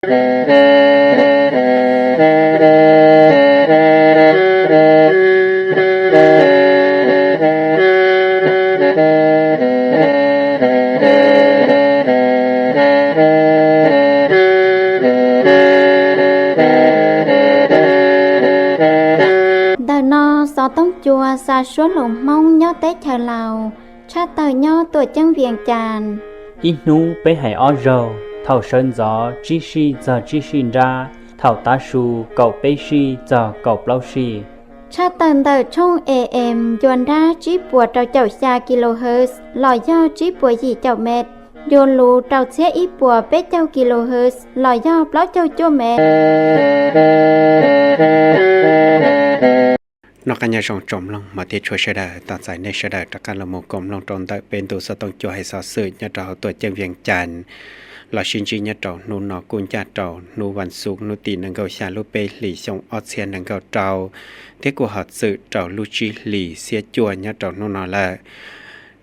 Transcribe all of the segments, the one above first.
Ntawm no xov tooj cua xa suab hluas Hmoob nyob teb chaws Laus, tshaj tawm nyob Tuam Ceeb Vias Cas. Ib hnub peb hais ob zaug, thaum sawv ntxov tsib sij txog tsib sij nrab, thaum tav su kaum peb sij txog kaum plaub sij. Tshaj tawm ntawm tshooj A M ncua nrab tsib puas rau caum xya kilohertz los yog tsib puas yim caum mev, ncua luv rau txhiab ib puas peb caug kilohertz los yog plaub caug cuaj mev. Noj qab nyob zoo tsoom mloog hmov thiab tshua sawv daws, tos txais nej sawv daws rov qab los mus koom mloog rau ntawm peb ntu xov tooj cua hais xov xwm nyob rau hauv Tuam Ceeb Vias Cas los sib ntsib nyob rau hnub no kuj ncaj rau hnub vas xuv hnub tim nees nkaum xya lub peb hlis xyoo ob txhiab nees nkaum rau, thiab kuj ho txwm rau lub tsib hlis xiab cuaj nyob rau hnub no lawm.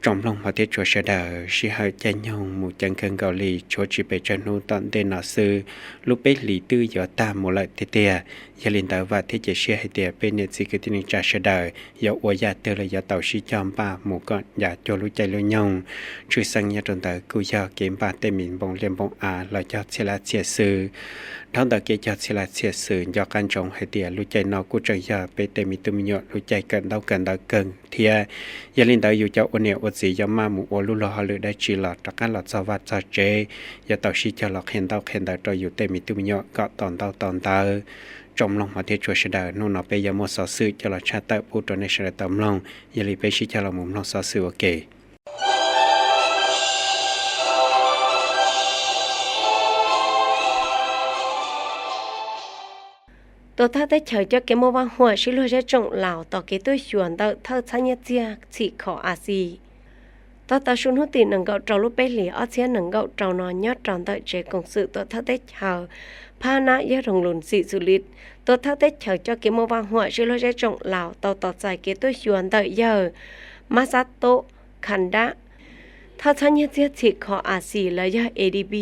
Tsoom mloog hmov thiab tshua sawv daws, sij hawm caij nyoog mus ceev kawg nkaus li, tshuav tsis pes tsawg hnub tom ntej no xwb, lub peb hlis twb yuav tag mus lawm tiag tiag. Yog li ntawd vam thiab cia siab hais tias peb niam txiv kwv tij neej tsa sawv daws yuav ua yam twg los yuav tau sib cog npaj mus kom ncav cuag lub caij lub nyoog. Tshwj xeeb nyob rau ntawd kuj yog kev npaj tej me npoo liaj npoo av los cog txhia lab txhia xwm. Dhau ntawm kev cog txhia lab txhia xwm, nco qab ntsoov hais tias lub caij no kuj tseem yog peb tej me tub me nyuam lub caij kawm ntaub kawm ntawv kawg thiab. Yog li ntawd yus cov ua niam ua txiv yuav maj mus ua lub luag hauj lwm dab tsi los rov qab los txog vaj txog tsev, yuav tau sib cog los qhia ntaub qhia ntawv rau yus tej me tub me nyuam kom to ntaub to ntawv. Tsoom mloog hmov thiab tshua sawv daws, hnub no peb yuav muaj xov xwm coj los tshaj tawm pub rau nej sawv daws tau mloog, yog li peb sib cog los mus mloog xov xwm ua ke. Tuam thawj teb chaws coj kev muaj vaj huam sib luag zeb tsoom Laus tos kev tuaj xyuas ntawm thawj txhab nyiaj txiag txhim kho A Xis. Tog tav su hnub tim nees nkaum rau lub peb hlis ob txhiab nees nkaum rau no nyob rau ntawm tsev koom xwm tuam thawj teb chaws Phab Nab Yawg Roos Lus Xim Xus Lis, tuam thawj teb chaws coj kev muaj vaj huam sib luag zeb tsoom Laus tau tos txais kev tuaj xyuas ntawm yawg Mab Xab Tob Khas Dab, thawj txhab nyiaj txiag txhim kho A Xis los yog A D B,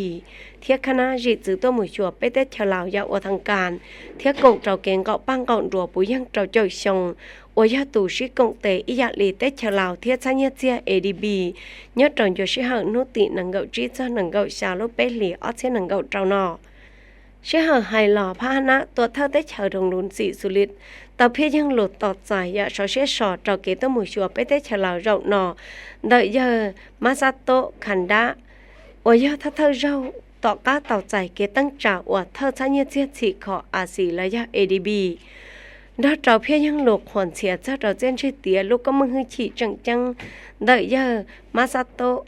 thiab Khab Nab zim txwv tuaj mus xyuas peb teb chaws Laus yam ua thaj kas, thiab koom rau kev nqaum paj nqaum nruas puv yeej rau caum xyoo, uas yog tus sib koom tes ib yam li teb chaws Laus thiab txhab nyiaj txiag A D B nyob rau ncua sij hawm hnub tim nees nkaum tsib txog nees nkaum xya lub peb hlis ob txhiab nees nkaum rau no. Sij hawm hais los Phab Nab tuam thawj teb chaws Roos Lus Xim Xus Lis tau phiaj yeeg lus tos txais yam sov siab so rau kev tuaj mus xyuas peb teb chaws Laus zaum no ntawm yawg Mab Xab Tob Khas Dab, uas yog thawj thawj zaug tom qab tau txais kev teeb tsa ua thawj txhab nyiaj txiag txhim kho A Xis los yog A D B, nrog rau phiaj yeeg lus qhuas ntxhias txog rau txiaj ntsig tiav lub koob meej hwj chim tseem ceeb ntawm yawg Mab Xab Tob,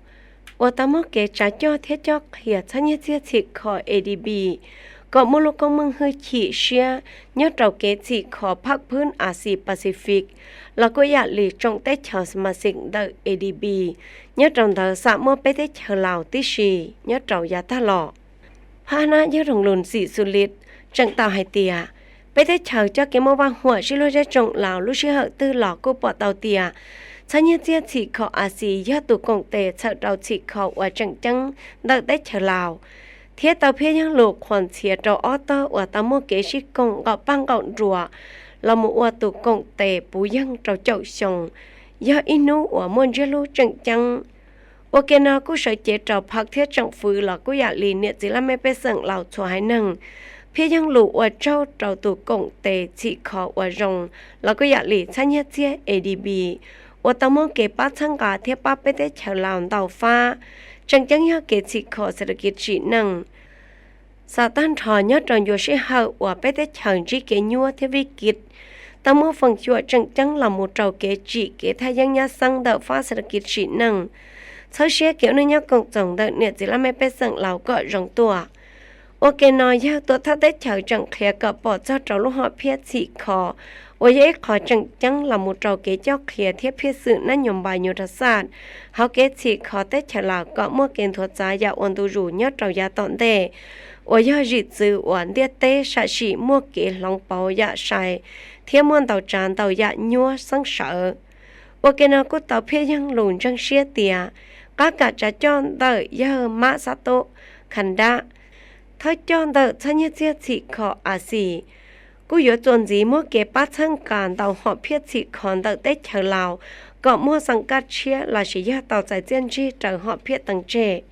uas tau muaj kev tsav coj thiab cob qhia txhab nyiaj txiag txhim kho A D B kom muaj lub koob meej hwj chim siab nyob rau kev txhim kho phaj phwb A Xis Pacific los kuj yam li tsoom teb chaws xmas xim ntawm A D B, nyob rau ntawd xam muaj peb teb chaws Laus tib si nyob rau yav tag los. Phab Nab Yawg Roos Lus Xim Xus Lis tseem tau hais tias, peb teb chaws coj kev muaj vaj huam sib luag zeb tsoom Laus lub sij hawm twg los kuj pom tau tias txhab nyiaj txiag txhim kho A Xis yog tus koom tes txhawm rau txhim kho uas tseem ceeb ntawm teb chaws Laus, thiab tau phiaj yeeg lus qhuas ntxhias rau ob tog uas tau muaj kev sib koom nqaum paj nqaum nruas los mus ua tus koom tes puv yeeg rau caum xyoo, yog ib hnub uas muaj ntsiab lub tseem ceeb. Ua ke no kuj sawv cev rau phaj thiab tsoom fwv los kuj yam li niam txiv laj mej pej xeem Laus txhua haiv neeg, phiaj yeej lus ua tsaug rau tus koom tes txhim kho uas zoo los kuj yam li txhab nyiaj txiag A D B uas tau muaj kev pab txhawb nqa thiab pab peb teb chaws Laus ntau fab, tseem ceeb yog kev txhim kho xas tas kiv tsim neej. Xam tag nrho nyob rau ncua sij hawm uas peb teb chaws ntsib kev nyuaj thiab vij kiv, tau muaj feem xyuam tseem ceeb los mus rau kev tsim kev thaj yeeb nyab xeeb ntawm fab xas tas kiv tsim neej, txhawb siab kev ua neej nyob koom txoos ntawm niam txiv laj mej pej xeem Laus kom zoo tuaj. Ua ke no yawg tuam thawj teb chaws tseem qhia kom pom txog rau lub hom phiaj txhim kho uas yog ib qho tseem ceeb los mus rau kev cob qhia thiab phiaj xwm nab nyuas npais nyuas rag xaj hauv kev txhim kho teb chaws Laus kom muaj kev nthuav txav yam ua ntu zus nyob rau yav tom ntej, uas yog zim txwv uas ntiaj teb sam sim muaj kev hloov pauv yam sai thiab muaj ntau tsav ntau yam nyuaj xeeb sawv. Ua ke no kuj tau phiaj yeeg lus ntseeg siab tias qab kam tsav coj ntawm yawg Mab Xab Tob Khas Dab Thawj coj ntawm txhab nyiaj txiag txhim kho Axis kuj yuav txuas ntxiv muab kev pab txhawb nqa ntaus hom phiaj txhim kho ntawm teb chaws Laus kom muaj xeem kaj tshiab lossis yog tau txais txiaj ntsig raws hom phiaj teem tseg.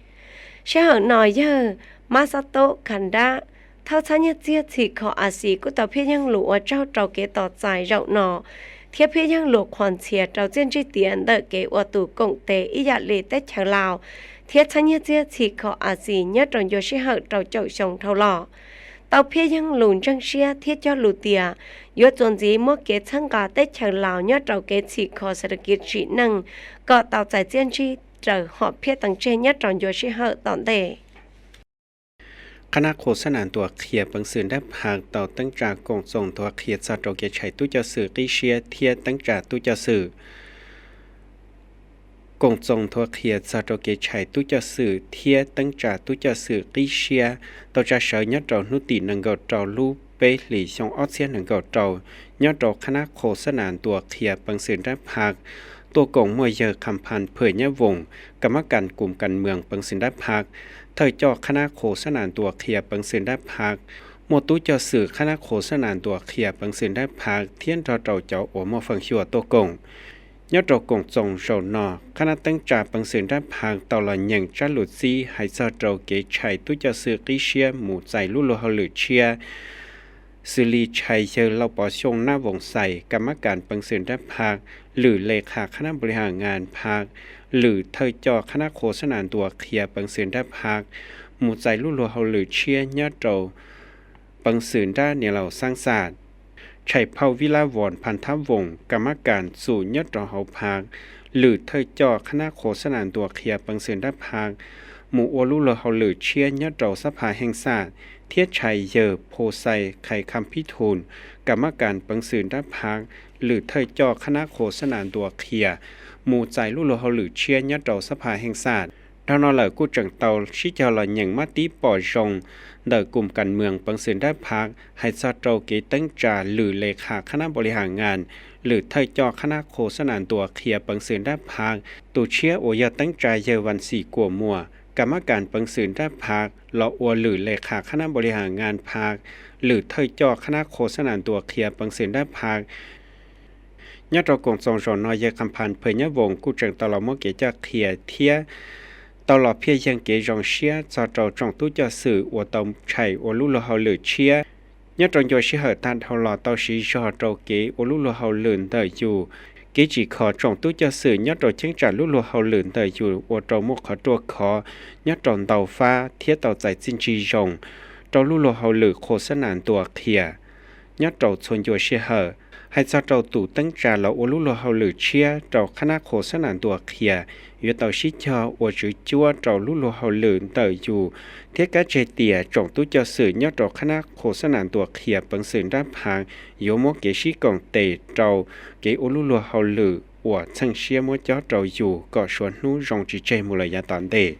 Sij hawm no yawg Mab Xab Tob Kha Dab, thawj txhab nyiaj txiag txhim kho Axis kuj tau phiaj yeeg lus ua tsaug rau kev tos txais zaum no thiab phiaj yeeg lus qhuas ntxhias rau txiaj ntsig tiav ntawm kev ua tus koom tes ib yam li teb chaws Laus thiab txhab nyiaj txiag txhim kho Axis nyob rau ncua sij hawm rau caum xyoo dhau los. Tau phiaj yeeg lus ntseeg siab thiab cog lus tias yuav txuas ntxiv muab kev txhawb nqa teb chaws Laus nyob rau kev txhim kho xas tas kiv tsim neej kom tau txais txiaj ntsig raws hom phiaj teem tseg nyob rau ncua sij hawm tom ntej. Qhab nab qhu xab nas ntuas qhia peev xwm nrab phaj tau teeb tsa koom txoos nthuav qhia txog rau kev tshais tub coj xwm qib siab thiab teeb tsa tub coj xwm. Koom txoos nthuav qhia txog rau kev tshais tub coj xwm thiab teeb tsa tub coj xwm qib siab tau tsa sawv nyob rau hnub tim nees nkaum rau lub peb hlis xyoo ob txhiab nees nkaum rau, nyob rau qhab nab qhu xab nas ntuas qhia peev xwm nrab phaj. Tuaj koom muaj yawg Kham Phan Phwm Nyab Voos, kam mab kas kum kas mws peev xwm nrab phaj, thawj coj qhab nab qhu xab nas ntuas qhia peev xwm nrab phaj, muaj tub coj xwm qhab nab qhu xab nas ntuas qhia peev xwm nrab phaj thiab nrog rau cov uas muaj feem xyuam tuaj koom. Nyob rau koom txoos zaum no, qhab nab teeb tsa peev xwm nrab phaj tau los nyeem tsab lus txib hais txog rau kev tshais tub coj xwm qib siab mus txais lub luag hauj lwm tshiab, xws li tshais yawg Lauj Pov Xyooj Nab Voos Xais, kam mab kas peev xwm nrab phaj, lwm le khas qhab nab npaum li has ngas phaj, lwm thawj coj qhab nab qhu xab nas ntuas qhia peev xwm nrab phaj, mus txais lub luag hauj lwm tshiab nyob rau peev xwm nrab niam laus Xaab Xaj. Tshais phauj Vib Lab Voos Phan Thab Voos, kam mab kas txum nyob rau hauv phaj, lwm thawj coj qhab nab qhu xab nas ntuas qhia peev xwm nrab phaj, mus ua lub luag hauj lwm tshiab nyob rau xab phaj Heej Xaj, thiab tshais yawg Phu Xais Khais Kham Phib Thum, kam mab kas peev xwm nrab phaj, lwm thawj coj qhab nab qhu xab nas ntuas qhia, mus txais lub luag hauj lwm tshiab nyob rau xab phaj Heej Xaj. Dhau no lawm kuj tseem tau sib cog los nyeem mab tib pom zoo ntawm kum kas mws peev xwm nrab phaj hais txog rau kev teeb tsa lwm le khas qhab nab npaum li has ngas, lwm thawj coj qhab nab qhu xab nas ntuas qhia peev xwm nrab phaj, tus tshiab uas yog teeb tsa yawg Vas Xim Kuam Muas, kam mab kas peev xwm nrab phaj los ua lwm le khas qhab nab npaum li has ngas phaj, lwm thawj coj qhab nab qhu xab nas ntuas qhia peev xwm nrab phaj. Nyob rau koom txoos zaum no yawg Kham Phan Phwm Nyab Voos kuj tseem tau los muab kev coj qhia thiab tau los phiaj yeeg kev zoo siab txog rau tsoom tub coj xwm uas tau tshais ua lub luag hauj lwm tshiab nyob rau ncua sij hawm tag dhau los tau siv zog rau kev ua lub luag hauj lwm ntawm yus, kev tsim kho tsoom tub coj xwm nyob rau cheeb tsam lub luag hauj lwm ntawm yus ua rau muaj qhov ruaj khov nyob rau ntau fab thiab tau txais txiaj ntsig zoo rau lub luag hauj lwm qhu xab nas ntuas qhia nyob rau txhua ncua sij hawm. Hais txog rau tus teeb tsa los ua lub luag hauj lwm tshiab rau qhab nab qhu xab nas ntuas qhia, yuav tau sib cog ua tswv cuab rau lub luag hauj lwm ntawm yus, thiab kav tseg tias tsoom tub coj xwm nyob rau qhab nab qhu xab nas ntuas qhia peev xwm nrab phaj yuav muab kev sib koom tes rau kev ua lub luag hauj lwm uas txheej siab muab cob rau yus kom suav hnub zoo tsis tseg mus lawm yav tom ntej.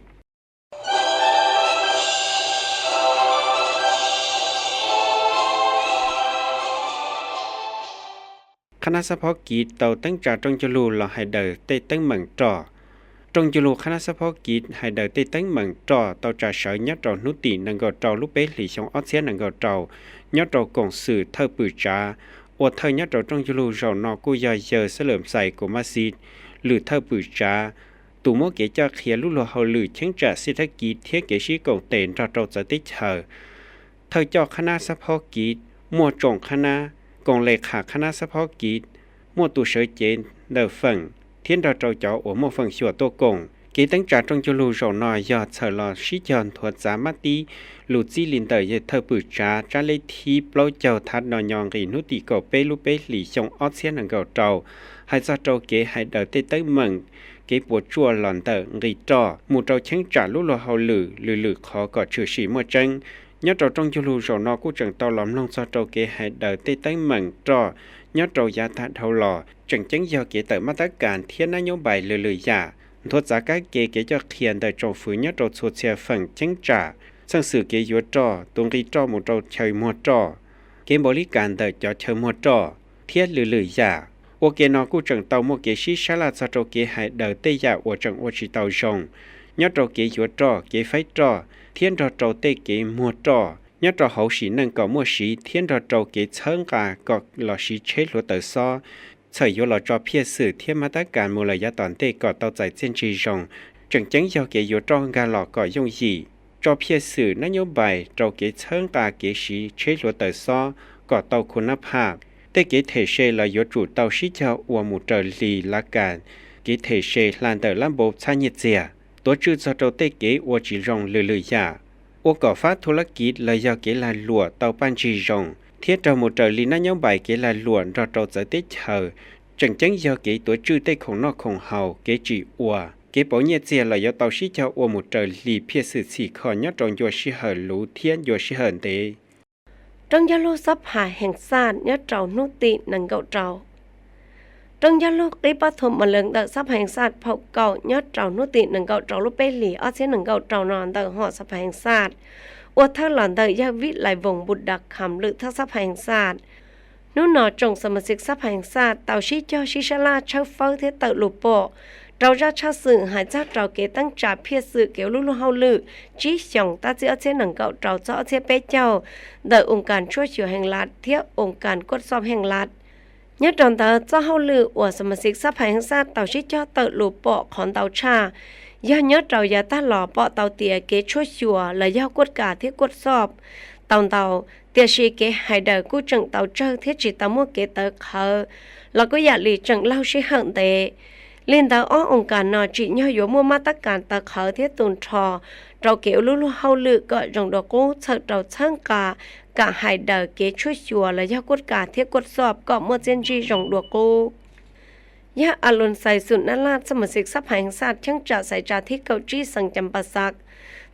Qhab nab xab phob kiv tau teeb tsa rooj cuag lug los hais daws tej teeb meem roj. Rooj cuag lug qhab nab xab phob kiv hais daws tej teeb meem roj tau tsa sawv nyob rau hnub tim nees nkaum rau lub peb hlis xyoo ob txhiab nees nkaum rau, nyob rau koom xwm thawj pwm tsav. Ua thawj nyob rau rooj cuag lug zaum no kuj yog yawg Xab Lwm Xais Kaum Mab Xis, lwm thawj pwm tsav, tus muab kev coj qhia lub luag hauj lwm cheeb tsam xib thab kiv thiab kev sib koom tes nrog rau txawv teb chaws. Thawj coj qhab nab xab phob kiv, muaj tsoom qhab nab, koom le khas qhab nab xab phob kiv, muaj tus sawv cev ntawm feem thiab nrog rau cov uas muaj feem xyuam tuaj koom. Kev teeb tsa rooj cuag lug zaum no yog txhawm los sib cog nthuav txav mab tib lus txib li ntawm yawg thawj pwm tsav tsab lej thib plaub caug thav no nyo nqis hnub tim kaum peb lub peb hlis xyoo ob txhiab nees nkaum rau, hais txog rau kev hais daws tej teeb meem, kev puas tsuaj los ntawm nqi roj mus rau cheeb tsam lub luag hauj lwm lwm lwm qhov kom tshwm sim muaj tseeb. Nyob rau rooj cuag lug zaum no kuj tseem tau los mloog txog rau kev hais daws tej teeb meem roj nyob rau yav tag dhau los, tseem ceeb yog kev tawm mab tab kas thiab nab nyob npais lwm lwm yam. Nthuav txav kab ke kev coj qhia ntawm tsoom fwv nyob rau txhua txhia feem cheeb tsam, txheej xwm kev yuav roj, tus nqi roj mus rau chaw muag roj, kev npaum li cas ntawm cov chaw muag roj, thiab lwm lwm yam. Ua ke no kuj tseem tau muaj kev sib sab laj txog rau kev hais daws tej yam uas tseem ua tsis tau zoo, nyob rau kev yuav roj, kev faib roj, thiab nrog rau tej kev muag roj nyob rau hauv sim neej kom muaj siv thiab nrog rau kev txhawb nqa kom los siv tsheb hluav taws xob, txhawm yuav los tso phiaj xwm thiab mab tab kas mus lawm yav tom ntej kom tau txais txiaj ntsig zoo. Tseem ceeb yog kev yuav roj nkag los kom yooj yim, tso phiaj xwm nab nyob npais rau kev txhawb nqa kev siv tsheb hluav taws xob kom tau khu nab phaj. Tej kev them se los yuav tsum tau sib cog ua mus raws li lav kas kev them se hla ntawm lab npau txhab nyiaj txiag, tuav tswj txog rau tej kev ua tsis zoo lwm lwm yam, ua kom fab thu lab kiv los yog kev lag luam tau paj ntsig zoo thiab raug mus raws li nab nyob npais kev lag luam nrog rau txawv teb chaws. Tseem ceeb yog kev tuav tswj tej khoom noj khoom haus, kev tsim ua, kev pauv nyiaj txiag los yuav tau sib cog ua mus raws li phiaj xwm txhim kho nyob rau ncua sij hawm luv thiab ncua sij hawm ntev. Roob Ncauj Lug Xab Phas Hees Xaj nyob rau hnub tim nees nkaum rau. Roob Ncauj Lug qib pob txha mos lees ntawm Xab Phas Hees Xaj phaum kaum nyob rau hnub tim nees nkaum rau lub peb hlis ob txhiab nees nkaum rau no ntawm hom Xab Phas Hees Xaj, ua thawj los ntawm yawg Vib Lais Voos Npus Das Kham lwm thawj Xab Phas Hees Xaj. Hnub no tsoom xa mas xis Xab Phas Hees Xaj tau sib cog sib sab laj tshawb fawb thiab tawm lus pom rau zaj tshaj xwm hais txog rau kev teeb tsa phiaj xwm kev ua lub luag hauj lwm tsib xyoos tab txij ob txhiab nees nkaum rau txog ob txhiab peb caug ntawm oo kas tshuaj xyuas Hees Las thiab oo kas kuaj xob Hees Las. Nyob rau ntawd txoj hauj lwm uas xa mas xis Xab Phas Hees Xaj tau sib cog tawm lus pom qhov ntau tshaj yog nyob rau yav tag los pom tau tias kev tshuaj xyuas los yog kuaj kas thiab kuaj xob tau ntau, tiam sis kev hais daws kuj tseem tau tsawg thiab tsis tau muaj kev tawv qhawv los kuj yam li tseem laug sij hawm ntev. Li ntawd ob oo kas no tsim nyog yuav muaj mab tab kas tawv qhawv thiab tu nrho rau kev ua lub luag hauj lwm kom zoo dua qub txhawm rau txhawb nqa kam hais daws kev tshuaj xyuas los yog kuaj kas thiab kuaj xob kom muaj txiaj ntsig zoo dua qub. Yawg A Lus Xais Xum Nab Laj txoj mas xis Xab Phas Hees Xaj cheeb tsam xaiv tsa thib kaum tsib xeev Cas Pas Xaj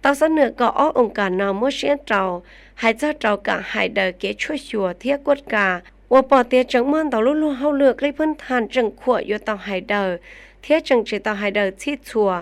tau xab nws kom ob oo kas no muab siab rau hais txog rau kam hais daws kev tshuaj xyuas thiab kuaj kas uas pom tias tseem muaj ntau lub luag hauj lwm qib phwb thaj tseem khuam yuav tau hais daws thiab tseem tsis tau hais daws txhij txhua.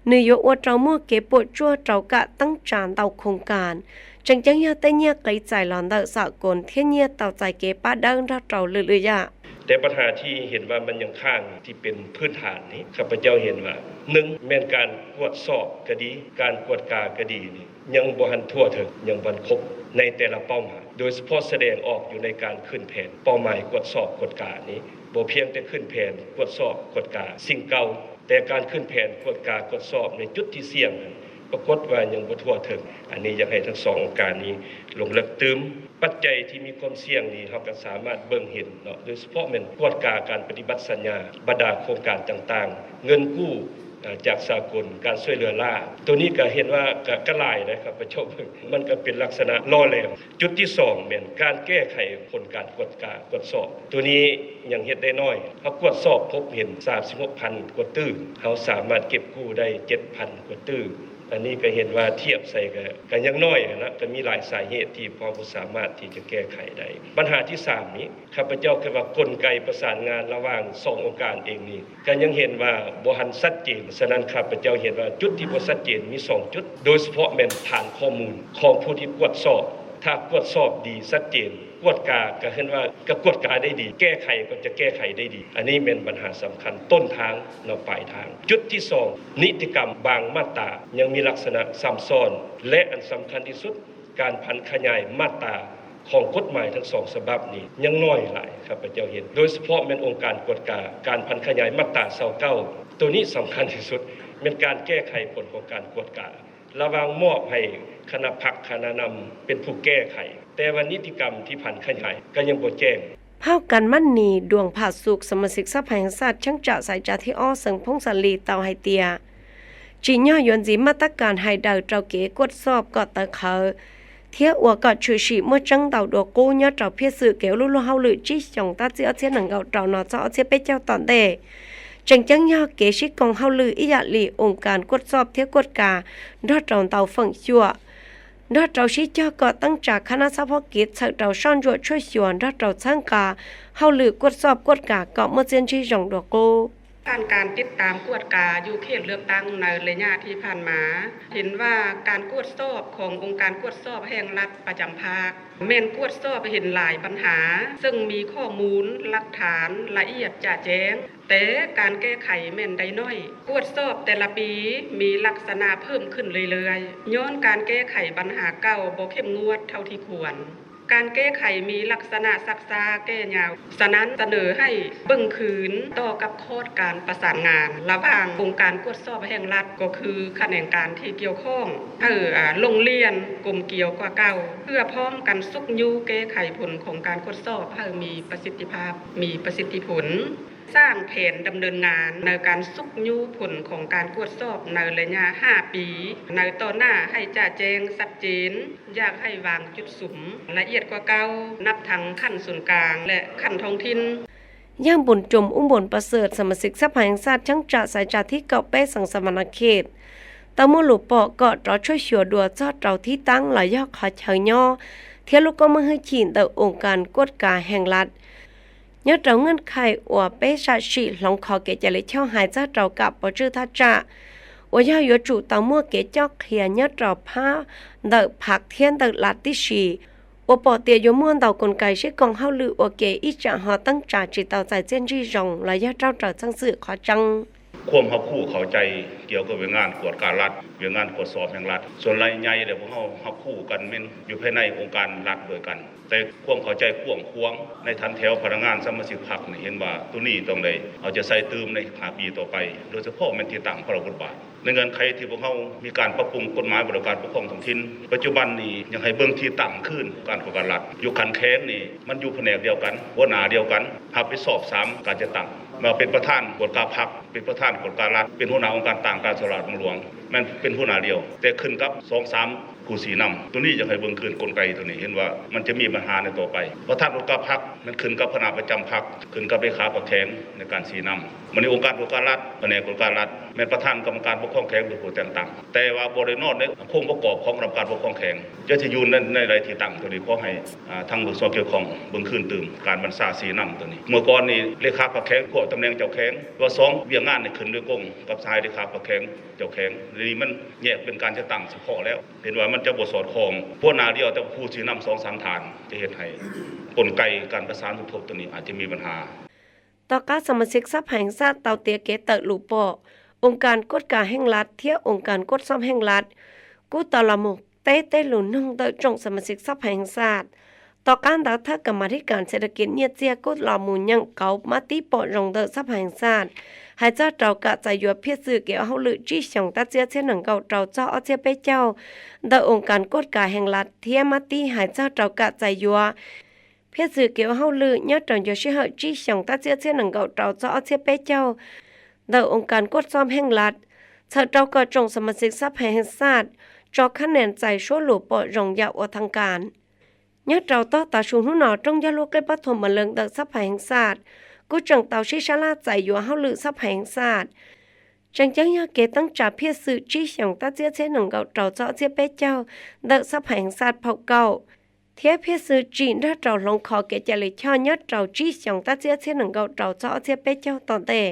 Nws yuav ua rau muaj kev puam tsuaj rau kam teeb tsa ntau khoo kas, tseem ceeb yog tej nyiaj qiv txais los ntawm xam koos thiab nyiaj tau txais kev pab dawb nrog rau lwm lwm yam.แต่ปัญหาที่เห็นว่ามันยังค้างที่เป็นพื้นฐานนี้ ข้าพเจ้าเห็นว่า หนึ่ง แม่นการกวดสอบก็ดี การกวดกาก็ดี นี่ ยังบ่ทันทั่วถึง ยังบ่ทันครบ ในแต่ละเป้าหมาย โดยเฉพาะแสดงออกอยู่ในการขึ้นแผนเป้าหมายกวดสอบกวดกานี้ บ่เพียงแต่ขึ้นแผนกวดสอบกวดกา สิ่งเก่า แต่การขึ้นแผนกวดกากวดสอบในจุดที่เสี่ยงนั้น ปรากฏว่ายังบ่ทั่วถึง อันนี้อยากให้ทั้งสององค์การนี้ลงลึกตื่ม ปัจจัยที่มีความเสี่ยงนี่ เฮาก็สามารถเบิ่งเห็นเนาะ โดยเฉพาะแม่นกวดกาการปฏิบัติสัญญา บรรดาโครงการต่างๆ เงินกู้ เอ่อ จากสากล การช่วยเหลือล้า ตัวนี้ก็เห็นว่าก็ ก็หลายนะครับ พระเจ้าเบิ่ง มันก็เป็นลักษณะล่อแหลม จุดที่สองแม่นการแก้ไขผลการกวดกากวดสอบ ตัวนี้ยังเฮ็ดได้น้อย เฮากวดสอบพบเห็น สามสิบหกพัน กว่าตื้อ เฮาสามารถเก็บกู้ได้ เจ็ดพัน กว่าตื้อ อันนี้ก็เห็นว่าเทียบใส่ก็ ก็ยังน้อยหั้นนะ ก็มีหลายสาเหตุที่พวกเราบ่สามารถที่จะแก้ไขได้ ปัญหาที่สามนี้ ข้าพเจ้าคิดว่ากลไกประสานงานระหว่างสององค์การเองนี่ ก็ยังเห็นว่าบ่ทันชัดเจน ฉะนั้นข้าพเจ้าเห็นว่าจุดที่บ่ชัดเจนมีสองจุด โดยเฉพาะแม่นฐานข้อมูลของผู้ที่กวดสอบ ถ้ากวดสอบดีชัดเจน กวดกาก็เห็นว่าก็กวดกาได้ดี แก้ไขก็จะแก้ไขได้ดี อันนี้แม่นปัญหาสำคัญต้นทางเนาะ ปลายทาง จุดที่สอง นิติกรรมบางมาตรายังมีลักษณะซ้ำซ้อน และอันสำคัญที่สุด การผันขยายมาตราของกฎหมายทั้งสองฉบับนี้ยังน้อยหลาย ข้าพเจ้าเห็น โดยเฉพาะแม่นองค์การกวดกา การผันขยายมาตราซาวเก้า ตัวนี้สำคัญที่สุด แม่นการแก้ไขผลของการกวดกา ระหว่างมอบให้คณะพรรคคณะนำเป็นผู้แก้ไข แต่ว่านิติกรรมที่ผันขยายก็ยังบ่แจ้ง Phauj Kas Mab Nis Duas Pham Xum สมาชิกสภาแห่งชาติ cheeb tsam xaiv tsa thib ob xeev Phoob Xa Lis tau hais tias tsim nyog yuav ntxiv maj tab kas hais daws rau kev kuaj xob kom tawv qhawv thiab ua kom tshwm sim muaj tseeb ntau dua qub nyob rau phiaj xwm kev ua lub luag hauj lwm tsib xyoos tab txij ob txhiab nees nkaum rau no txog ob txhiab peb caug tom ntej. Tseem ceeb yog kev sib koom hauj lwm ib yam li oo kas kuaj xob thiab kuaj kas nrog rau ntau feem xyuam, nrog rau sib cog kom teeb tsa khab nab xob phob kiv txhawm rau soj ntsuam tshuaj xyuas nrog rau txhawb nqa hauj lwm kuaj xob kuaj kas kom muaj txiaj ntsig zoo dua qub. ผ่านการติดตามกวดกาอยู่เขตเลือกตั้งในระยะที่ผ่านมา เห็นว่าการกวดสอบขององค์การกวดสอบแห่งรัฐประจำภาค แม่นกวดสอบเห็นหลายปัญหา ซึ่งมีข้อมูลหลักฐานละเอียดจะแจ้ง แต่การแก้ไขแม่นได้น้อย กวดสอบแต่ละปีมีลักษณะเพิ่มขึ้นเรื่อยๆ ย้อนการแก้ไขปัญหาเก่าบ่เข้มงวดเท่าที่ควร การแก้ไขมีลักษณะซักซ้าแก้ยาว ฉะนั้นเสนอให้เบิ่งคืนต่อกับคอร์สการประสานงานระหว่างองค์การกวดสอบแห่งรัฐ ก็คือขนงการที่เกี่ยวข้อง ให้อ่าลงเรียนกลมเกลียวกว่าเก่า เพื่อพร้อมกันซุกยู้แก้ไขผลของการกวดสอบให้มีประสิทธิภาพ มีประสิทธิผล สร้างแผนดำเนินงานในการซุกยู้ผลของการกวดสอบในระยะห้าปี ในต่อหน้าให้จะแจ้งชัดเจน อยากให้วางจุดสุมละเอียดกว่าเก่า นับทั้งขั้นศูนย์กลางและขั้นท้องถิ่น Yaj Npun Cum Ub Npun Pas Xwm สมาชิกสภาแห่งชาติ cheeb tsam xaiv tsa thib kaum peb xeev Savanakhet tau muaj lus pom kom rov tshuaj xyuas dua txog rau thib taab los yog qhov chaw nyob thiab lub koob hmoov hwj chim ntawm องค์การกวดกาแห่งรัฐ nyob rau เงื่อนไข uas peb sam sim hloov qhov kev cai lij choj hais txog rau kam pov tswj thaj tsam uas yog yuav tsum tau muaj kev coj qhia nyob rau phab ntawm phav thiab ntawm lat tib si, uas pom tias yuav muaj ntau kos kais sib koom hauj lwm ua ke ib tsam ho teeb tsa tsis tau txais txiaj ntsig zoo los yog raug raws txheej xwm qhov tseeb. ความรับรู้เข้าใจเกี่ยวกับเวียกงานกวดการัฐ เวียกงานกวดสอบแห่งรัฐ ส่วนใหญ่แล้วพวกเรารับรู้กันแม่นอยู่ภายในองค์การรัฐด้วยกัน แต่ความเข้าใจกว้างขวางในฐานแถวพนักงานสมาชิกพรรคนี่เห็นว่าตัวนี้ต้องได้เอาใจใส่เติมในห้าปีต่อไป โดยเฉพาะแม่นที่ตั้งพระบทบาท ในเงื่อนไขที่พวกเรามีการปรับปรุงกฎหมายบริหารการปกครองท้องถิ่น ปัจจุบันนี้ยังให้เบิ่งที่ตั้งคืนการกวดการัฐ อยู่ขั้นแขวงนี่มันอยู่แผนกเดียวกัน หัวหน้าเดียวกัน รับผิดชอบสามการจัดตั้ง ว่าเป็นประธานกวดกาพรรค เป็นประธานกวดการัฐ เป็นหัวหน้าองค์การตั้งการสลากบังหลวง แม่นเป็นหัวหน้าเดียว แต่ขึ้นกับสองสามผู้ชี้นำ ตัวนี้ยังให้เบิ่งคืนกลไกตัวนี้ เห็นว่ามันจะมีปัญหาในต่อไป ประธานกวดกาพรรค มันขึ้นกับคณะประจำพรรค ขึ้นกับเลขาพรรคแขวงในการชี้นำ มันในองค์การกวดการัฐ แผนกกวดการัฐ แม่นประธานกรรมการปกครองแขวงเป็นผู้แต่งตั้ง แต่ว่าบ่ได้นอนในโครงประกอบของกรรมการปกครองแขวง จะสิอยู่ในในใดที่ตั้งตัวนี้ ขอให้ อ่า ทางเบิกส่วนเกี่ยวข้องเบิ่งคืนตื่ม การบัญชาชี้นำตัวนี้ เมื่อก่อนนี่เลขาพรรคแขวงควบตำแหน่งเจ้าแขวง ว่าสองเวียกงานนี่ขึ้นโดยกงกับสหายเลขาพรรคแขวงเจ้าแขวง เดี๋ยวนี้มันแยกเป็นการจัดตั้งเฉพาะแล้ว เห็นว่ามันจะบ่สอดคล้อง หัวหน้าเดียวแต่ผู้ชี้นำสองสามท่าน จะเฮ็ดให้กลไกการประสานสมทบตัวนี้อาจจะมีปัญหา Tom qab สมาชิกสภาแห่งชาติ tau tiav kev tawm lus pom องค์การกวดกาแห่งรัฐ thiab องค์การกวดสอบแห่งรัฐ kuj tau los mus teb tej lus nug ntawm tsoom สมาชิกสภาแห่งชาติ. Tom qab ntawd ท่านกรรมาธิการเศรษฐกิจ nyiaj txiag kuj los mus nyeem kauv mab tib pom zoo ntawm สภาแห่งชาติ hais txog rau kam txais yuav phiaj txwm kev ua hauj lwm tsib xyoos ตั้งแต่ เจ็ดเจ็ดหนึ่ง เก้า ราว txog สองพันแปด เก้า ntawm องค์การกวดกาแห่งรัฐ thiab mab tib hais txog rau kam txais yuav phiaj txwm kev ua hauj lwm nyob rau ncua sij hawm tsib xyoos ตั้งแต่ เจ็ดเจ็ดหนึ่ง เก้า ราว txog สองพันแปด เก้า ntawm องค์การกวดสอบแห่งรัฐ txhawm rau kom tsoom สมาชิกสภาแห่งชาติ tso khab nees txais suab lus pom zoo yam ua thaj kas. Nyob rau tog tav su hnub no รอง yog lub qeb pab thum ma leej ntawm สภาแห่งชาติ kuj tseem tau sib sab laj txais yuav hauj lwm สภาแห่งชาติ tseem ceeb yog kev teeb tsa phiaj txwm tsib xyoos ตั้งแต่ เจ็ดเจ็ดหนึ่ง เก้า ราว txog สองพันแปด เก้า ntawm สภาแห่งชาติ phaum kaum, thiab phiaj txwm tsim nrog rau hloov qhov kev cai lij choj nyob rau tsib xyoos ตั้งแต่ เจ็ดเจ็ดหนึ่ง เก้า ราว txog สองพันแปด เก้า tom ntej.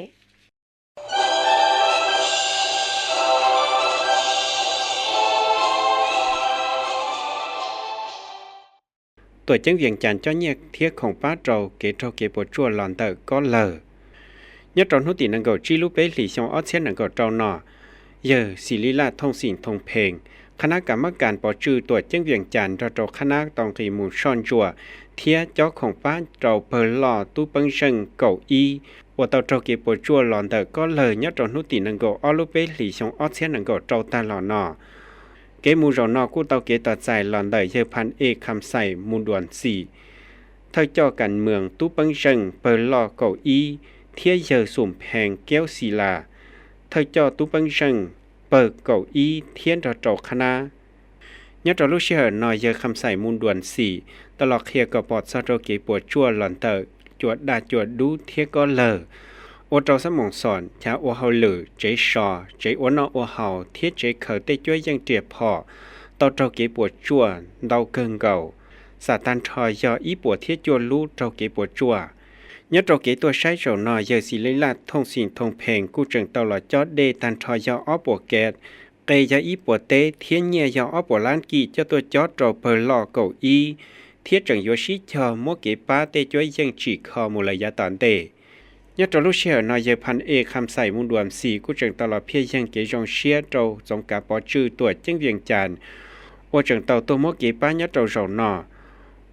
Tuam ceeb Vias Cas coj nyiaj thiab khoom pab rau kev raug kev puas tsuaj los ntawm kob lawg. Nyob rau hnub tim nees nkaum tsib lub peb hlis xyoo ob txhiab nees nkaum rau no, yawg Xis Lis Laj Thooj Xim Thooj Pheej, qhab nab kam mab kas pov tswj tuam ceeb Vias Cas nrog rau qhab nab tau nqis mus soj ntsuam thiab cob khoom pab rau pawg loj tub peeb zeej kaum ib uas tau raug kev puas tsuaj los ntawm kob lawg nyob rau hnub tim nees nkaum ob lub peb hlis xyoo ob txhiab nees nkaum rau tag los no. Kev mus zaum no kuj tau kev tos txais los ntawm yawg Phas Ej Kham Xais Mus Duas Xim, thawj coj kas mws tub peeb zeej pawg loj kaum ib, thiab yawg Xum Pheej Kiaub Xis Las, thawj coj tub peeb zeej pawg kaum ib thiab nrog rau qhab nab. Nyob rau lub sij hawm no yawg Kham Xais Mus Duas Xim tau los qhia kom pom txog rau kev puas tsuaj los ntawm cua daj cua dub thiab kob lawg, ua rau xab moos xom, chav ua hauj lwm, tsev so, tsev ua noj ua haus thiab tsev khaws tej cuab yeej riam phom tau raug kev puas tsuaj ntau kawg nkaus, xam tag nrho yog ib puas thiab cuaj lub raug kev puas tsuaj. Nyob rau kev tuaj saib zaum no, yawg Xis Lis Laj Thooj Xim Thooj Pheej kuj tseem tau los cob dej tag nrho yog ob puas kev, qe yog ib puas teb thiab nyiaj yog ob puas lab kij coj tuaj cob rau pawg loj kaum ib, thiab tseem yuav sib cog muab kev pab tej cuab yeej tsim kho mus lawm yav tom ntej. Nyob rau lub sij hawm no, yawg Phas E Kham Xais Mus Duam Xis kuj tseem tau los phiaj yeeg kev zoo siab rau Txoov Kav Pov Tswj Tuam Ceeb Vees Cas uas tseem tau tuaj muab kev pab nyob rau zaum no.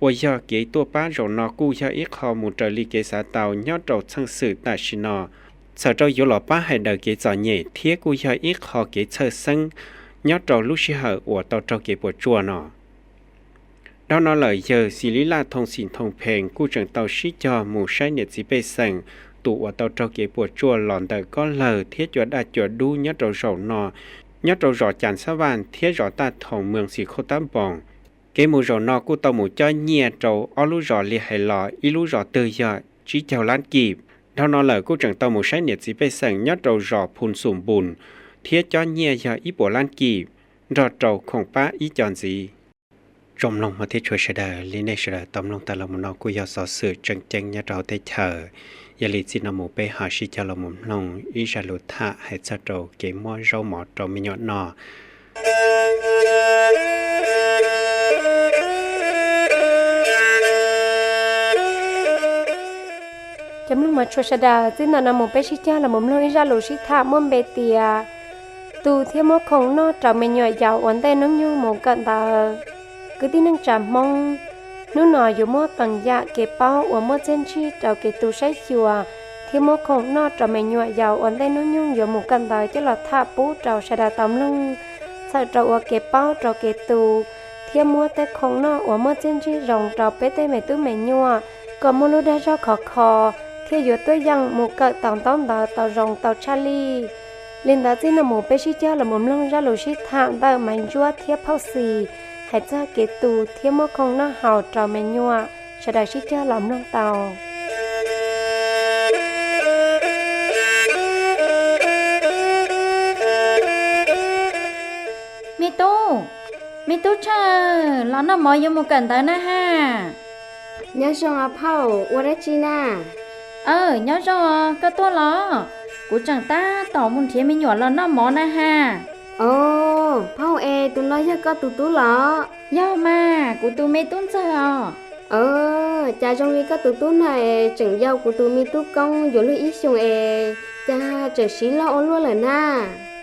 Uas yog kev tuaj pab zaum no kuj yog ib qho mus raws li kev xav tau nyob rau txheej xwm tam sim no, txhawm rau yuav los pab hais daws kev txom nyem thiab kuj yog ib qho kev txhawj xeeb nyob rau lub sij hawm uas tau raug kev puas tsuaj no. Dhau no lawm, yawg Xis Lis Laj Thooj Xim Thooj Pheej kuj tseem tau sib cog mus saib niam txiv pej xeem tus uas tau raug kev puas tsuaj los ntawm kob lawg thiab cua daj cua dub nyob rau zaum no, nyob rau zos Cas Xab Vaj thiab zos Taj Thoom, moos Xis Khauj Tab Npoos. Kev mus zaum no kuj tau mus cob nyiaj rau ob lub zos li hais los ib lub zos twg yog tsib caug lab kij. Dhau no lawm kuj tseem tau mus saib niam txiv pej xeem nyob rau zos Phus Xum Npus thiab cob nyiaj yog ib puas lab kij nrog rau khoom pab ib co ntxiv. Tsoom mloog hmov thiab tshua sawv daws, li nej sawv daws tau mloog tag los mus no kuj yog xov xwm tseem ceeb nyob rau hauv teb chaws. Yog li txij no mus peb ho sib cog los mus mloog ib zaj lus tham hais txog rau kev muab zaub mov rau me nyuam noj. Cov mloog hmov tshua sawv daws, txij no no mus peb sib cog los mus mloog ib zaj lus sib tham muaj npe tias tus thiab muab khoom noj rau me nyuam yaus ua ntej hnub nyoog mus kawm ntawv. Kwv tij neej tsa Hmoob, hnub no yuav muab teem yam kev paub uas muaj txiaj ntsig rau kev tu saib xyuas thiab muab khoom noj rau me nyuam yaus ua ntej hnub nyoog yuav mus kawm ntawv coj los tham pub rau sawv daws tau mloog, txhawm rau ua kev paub rau kev tu thiab muab tej khoom noj uas muaj txiaj ntsig zoo rau peb tej me tub me nyuam kom muaj lub dag zog khov kho thiab yuav tuaj yeem mus kawm tau ntaub ntawv tau zoo tau tshaj lij. Li ntawd txij no mus peb sib cog los mus mloog zaj lus sib tham ntawm Maiv Ntsuab thiab Phauj Xis hais txog kev tu thiab muab khoom noj haus rau me nyuam. Sawv daws sib cog los mloog tau. Me tub, me tub Tshaj, los noj mov yuav mus kawm ntawv na ha. Nyob zoo os phauj, ua dab tsi na? Aw, nyob zoo, koj tuaj los? Kuv tseem tab tom mus nrhiav me nyuam los noj mov na ha. Os, phauj es tus no yog koj tus tub los? Yog mas, kuv tus me tub ntxawg os. Aw, cas zoo li koj tus tub no es tseem yau kuv tus me tub koob yuav luag ib xyoos es cas tseem siv loj ua luaj lawm na.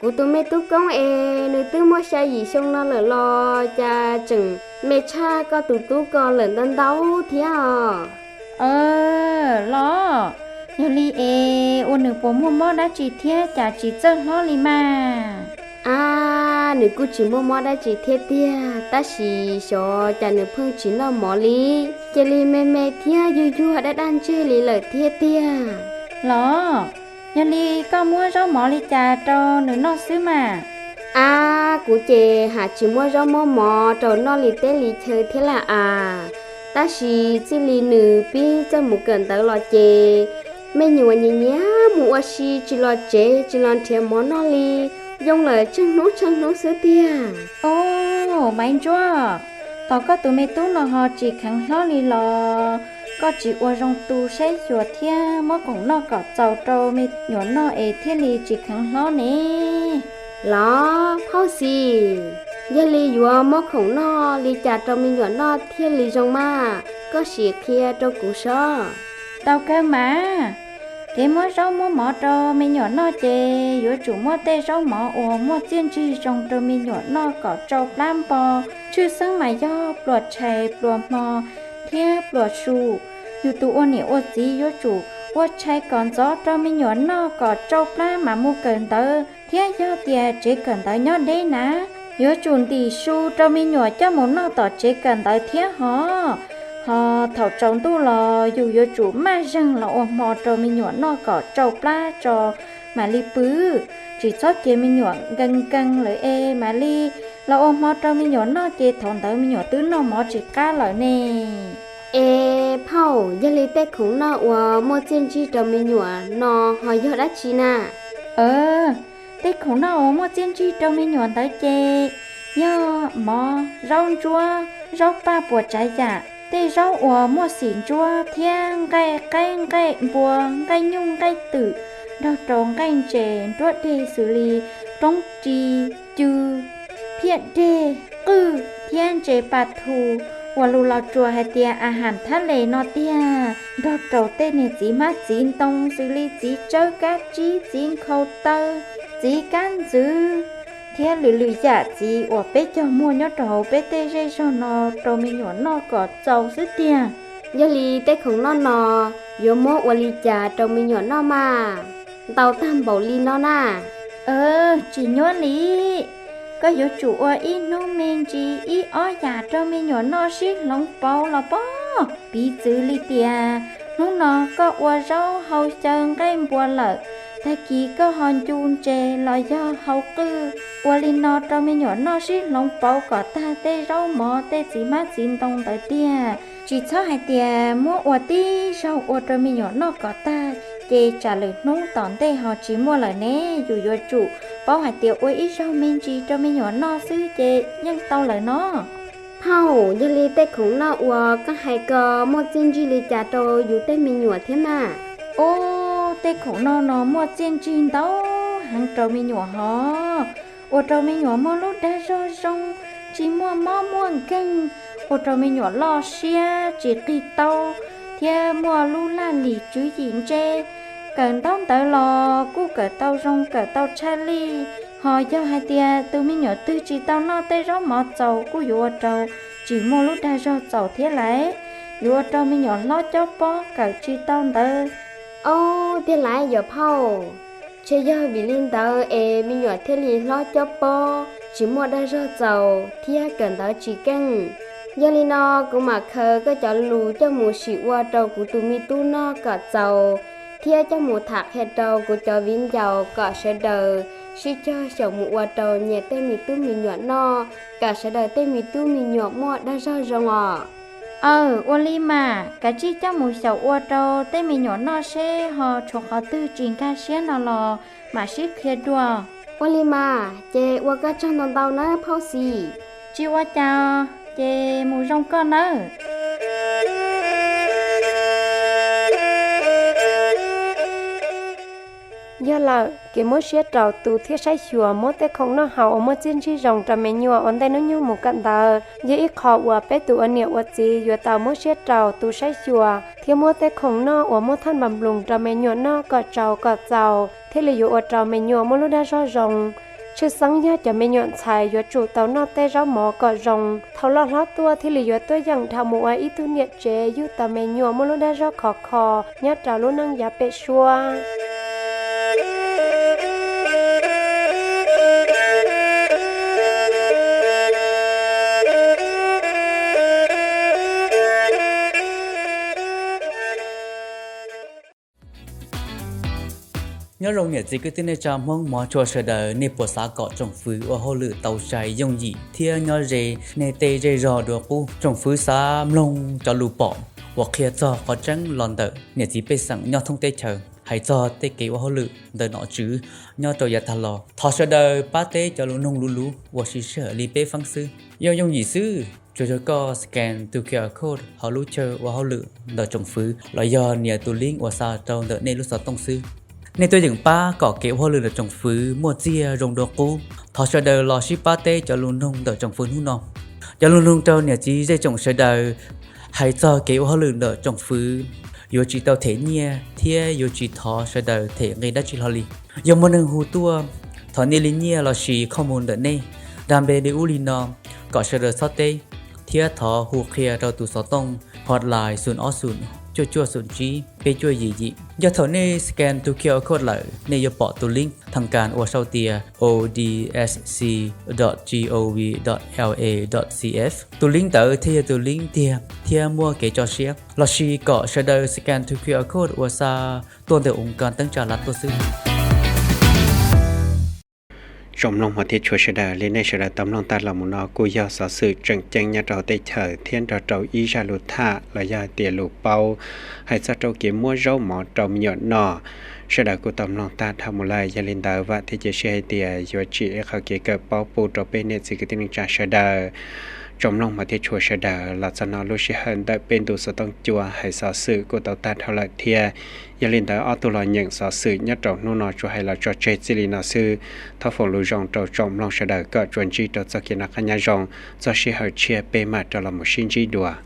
Kuv tus me tub koob es nws twb muaj xya yim xyoo no lawm los cas tseem me tshaj koj tus tub ko lawm ntau ntau thiab os. Aw, los, yog li es ua nws puas muaj mob dab tsi thiab cas tsis txawj hlob li mas? A, nws kuj tsis muaj mob dab tsi thiab tiag, tab sis xyov cas nws pheej tsis noj mov li, cia li me me thiab yuag yuag daj daj ntseg li lawm thiab tiag. Los, yog li koj muab zaub mov li cas rau nws noj xwb mas? A, kuv ces haj tsis muab zaub muab mov rau noj li teb li chaw thiab laj as, tab sis txij li nws pib txawj mus kawm ntawv los ces me nyuam nyiam nyiam mus ua si tsis los tsev tsis los nrhiav mov noj li, yoo lawm tsheej hnub tsheej hnub xwb tiag. Os, Maiv Ntsuab, tos koj tus me tub no ho tsis kheev hlob li los koj tsis ua zoo tu saib xyuas thiab muab khoom noj kom txaus rau me nyuam noj es thiaj li tsis kheev hlob ne. Los phauj Xis, yog li yuav muab khoom noj li cas rau me nyuam noj thiaj li zoo mas, koj sim qhia rau kuv sob. Tau kawg mas, kev muab zaub muab mov rau me nyuam noj ces yuav tsum muab tej zaub mov uas muaj txiaj ntsig zoo rau me nyuam noj kom tsau plab npo, tshwj xeeb mas yog pluas tshais pluas hmo thiab pluas su. Yus tus ua niam ua txiv yuav tsum ua tshais kom ntxov rau me nyuam noj kom tsau plab mas mus kawm ntawv, thiab yog tias tsev kawm ntawv nyob deb na, yuav tsum ntim su rau me nyuam coj mus noj tom tsev kawm ntawv thiab hos. Hos thaum tsaus ntuj los yus yuav tsum maj zeeg los ua hmo rau me nyuam noj kom tsau plab tso mam li pw, tsis txhob cia me nyuam nkees nkees lawm es mam li los ua hmo rau me nyuam noj ces thaum ntawd me nyuam twb noj mov tsis qab lawm ne. Es phauj, yog li tej khoom noj uas muaj txiaj ntsig rau me nyuam no ho yog dab tsi na? Tej khoom noj uas muaj txiaj ntsig rau me nyuam ntawd ces yog mov, zaub ntsuab, zaub paj puas tsav yam, tej zaub uas muaj xim ntsuab thiab nqaij qaib nqaij npua, nqaij nyuj nqaij twm, nrog rau nqaij ntses nruab deg xws li roob ris, cw, phiaj deg, qwj thiab ntses pas thu, uas lus Los Tsuas hais tias a has thab les no tiag, nrog rau tej niag txiv hmab txiv ntoo xws li txiv tsawb kab tsib, txiv nkhaus taw, txiv kab ntxwv, thiab lwm lwm yam txiv uas peb cog muag nyob rau hauv peb tej zej zog no rau me nyuam noj kom txaus xwb tiag. Yog li tej khoom noj no yuav muab ua li cas rau me nyuam noj mas ntau tag npaum li no na? Tsis nyuaj li. Koj yuav tsum ua ib hnub me ntsis ib ob yam rau me nyuam noj sib hloov pauv los pob. Piv txwv li tias hnub no koj ua zaub hau xyaw nqaij npua lawm, tag kis koj ho ncu ntses los yog hau qwj, ua li no rau me nyuam noj sib hloov pauv kom tag tej zaub mov tej txiv hmab txiv ntoo ntawd tiag. Tsis txhob hais tias muab ua tib zaug ua rau me nyuam noj kom tag, ces tsam lwm hnub tom ntej ho tsis muaj lawm ne. Yus yuav tsum paub hais tias ua ib zaug me ntsis rau me nyuam noj xwb ces yeej tau lawm no. Phauj, yog li tej khoom noj uas koj hais ko muaj txiaj ntsig li cas rau yus tej me nyuam thiab mas? Ub, tej khoom noj no muaj txiaj ntsig ntau heev rau me nyuam hov, ua rau me nyuam muaj lub dag zog zoo, tsis muaj mob muaj nkeeg, ua rau me nyuam loj siab tsis qig tau, thiab muaj lub laj lim tswv yim ntse. Kawm ntaub ntawv los kuj kawm tau zoo kawm tau tshaj lij. Ho yog hais tias tus me nyuam twg tsis tau noj tej zaub mov txaus kuj yuav ua rau tsis muaj lub dag zog txaus thiab lawm. Yuav ua rau me nyuam hlob cob pob kawm tsis tau ntawv. Ob, tiag lawm yom phauj. Ntshe yog vim li ntawd es me nyuam thiaj li hlob cob pob tsis muaj dag zog txaus thiab kawm ntawv tsis keej. Yog li no kuv mam khaws koj cov lus coj mus sim ua rau kuv tus me tub noj kom txaus, thiab coj mus tham qhia rau kuv cov viv ncaus kom sawv daws sib cog xyaum mus ua rau nyias tej me tub me nyuam noj, kom sawv daws tej me tub me nyuam muaj dag zog zoo os. Aw, ua li mas, kav tsij coj mus xyaum ua rau tej me nyuam noj seb ho tshuav qhov twg tsis nkag siab no los mam sib qhia dua. Ua li mas, ces ua koj tsaug ntau ntau nawb phauj Xis. Tsis ua cas, ces mus zoo koj nawb. Yog lawm, kev muab siab rau tus thiab saib xyuas muab tej khoom noj haus uas muaj txiaj ntsig zoo rau me nyuam ua ntej hnub nyoog mus kawm ntawv yog ib qho uas peb tus ua niam ua txiv yuav tau muab siab rau tus saib xyuas thiab muab tej khoom noj uas muaj thaj npam nploos rau me nyuam noj kom tsau kom txaus thiaj li yuav ua rau me nyuam muaj lub dag zog zoo. Tshwj xeeb yog cov me nyuam ntxhais yuav tsum tau noj tej zaub mov kom zoo, thaum loj hlob tuaj thiaj li yuav tuaj yeem dhau mus ua ib tug niam tsev yug tau me nyuam muaj lub dag zog khov kho nyob rau lub neej yav pem suab. Nyob zoo niam txiv kwv tij neej tsa Hmoob hmov tshua sawv daws, nej puas xav kom tsoom fwv ua hauj lwm tau sai yooj yim thiab nyob ze nej tej zej zog dua qub? Tsoom fwv xav mloog cov lus pom uas qhia txog qhov tseeb los ntawm niam txiv pej xeem nyob thoob teb chaws hais txog tej kev ua hauj lwm ntawm nom tswv nyob rau yav tag los. Thov sawv daws pab teb cov lus noog luv luv uas siv sij hawm li peb feeb xwb, yooj yooj yim xwb. Tsuas yog koj scan tus Q R code hauv lub chaw ua hauj lwm ntawm tsoom fwv los yog nias tus link uas xa rau ntawm nej lub xov tooj xwb. Nej tuaj yeem pab kom kev ua hauj lwm ntawm tsoom fwv muaj txiag zoo dua qub. Thov sawv daws los sib pab teb cov lus noog ntawm tsoom fwv hnub no. Cov lus noog rau niam txiv zej tsoom sawv daws hais txog kev ua hauj lwm ntawm tsoom fwv yuav tsis tau them nyiaj thiab yuav tsis thov sawv daws them nqi dab tsi hlo li. Yog muaj neeg hu tuaj thov nej li nyiaj lossis qhov muag ntawm nej, dag npe li ub li no kom sawv daws txhob teb, thiab thov hu qhia rau tus xov tooj hotline xoom ob xoom cuaj cuaj xoom tsib peb cuaj yim yim. Yog thaum nej scan tus Q R code lawm, nej yuav pom tus link thaj kas uas sau tias O D S C dot G O V dot L A dot C F. Tus link ntawd thiaj yog tus link tiag thiab muaj kev tso siab, lossis kom sawv daws scan tus Q R code uas xa tuaj ntawm ua kas teeb tsa lav tuaj xwb. Tsoom mloog hmov thiab tshua sawv daws, li nej sawv daws tau mloog tag los mus no kuj yog xov xwm tseem ceeb nyob rau hauv teb chaws thiab nrog rau ib zaj lus tham los yog hais tias lus paub hais txog rau kev muab zaub mov rau me nyuam noj. Sawv daws kuj tau mloog tag dhau mus lawm, yog li ntawd vam thiab cia siab hais tias yuav tsim ib qho kev kawm paub pub rau peb niam txiv kwv tij neej tsa sawv daws. Tsoom mloog mas thiab tshua sawv daws, los txog no lub sij hawm ntawm peb ntu xov tooj cua hais xov xwm kuj tau tag dhau lawm thiab. Yog li ntawd ob tug los nyeem xov xwm nyob rau hnub no tsuas hais los tso tseg txij li no xwb. Thov foom lus zoo rau tsoom mloog sawv daws kom tsuas ntsib rau txoj kev noj qab nyob zoo. Txog sij hawm tshiab peb mam rov los mus sib ntsib dua.